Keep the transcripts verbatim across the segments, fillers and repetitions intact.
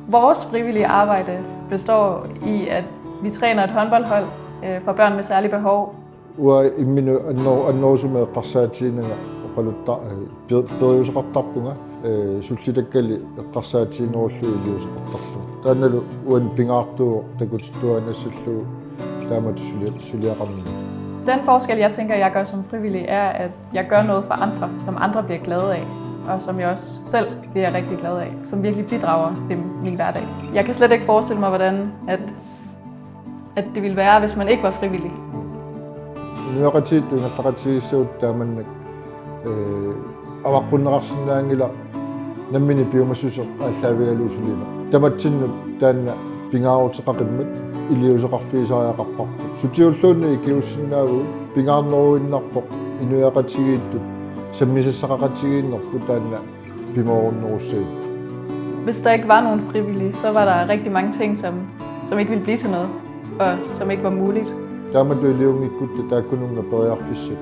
Vores frivillige arbejde består i, at vi træner et håndboldhold øh, for børn med særlige behov. Uanga imminut anno-, annerusumik eqqarsaatiginanga oqalutta-, eh, per-, periuseqartarpunga, eh, sullitakkali eqqarsaatiginerullugit iliuuseqartarlunga. Taannalu uani pingaartuuvoq takutittuaannassallugu taamatut suli-, suliaqarnanga. Den forskel, jeg tænker, jeg gør som frivillig, er, at jeg gør noget for andre, som andre bliver glade af, og som jeg også selv bliver rigtig glad af, som virkelig bidrager til min hverdag. Jeg kan slet ikke forestille mig, hvordan at, at det ville være, hvis man ikke var frivillig. Inuiaqatigiit ingerlaqatigiissagutta taamannak, eh, avaqqunneqarsinnaanngilaq nammineq piumassuseq aallaavigalugu sulineq. Tamatsinnut taanna pingaaruteqaqimmat iliuuseqarfigisariaqarparput. Sutiulluunniit ikiuussinnaavugut, pingaarneruinnarpoq inuiaqatigiittut sammisassaqaqatigiinnerput taanna pimoorunnerussagit. Hvis der ikke var nogen frivillige, så var der rigtig mange ting, som, som ikke ville blive til noget, og som ikke var muligt. Taamatut iliunngikkutta taakkununnga periarfissat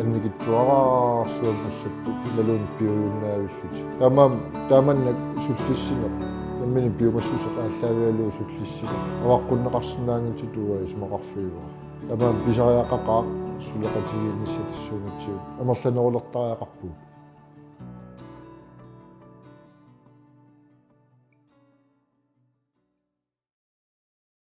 annikitsuararsuanngussapput imaluunniit piujunnavillutik. Taamaam-, taamannak sullissineq nammineq piumassuseq aallaavigalugu sullissineq avaqqunneqarsinnaanngitsutut uanga isumaqarfigivara. Taamaammat pisariaqaqaaq suleqatigiinnissaq tassuunatsigut amerlanerulertariaqarpugut.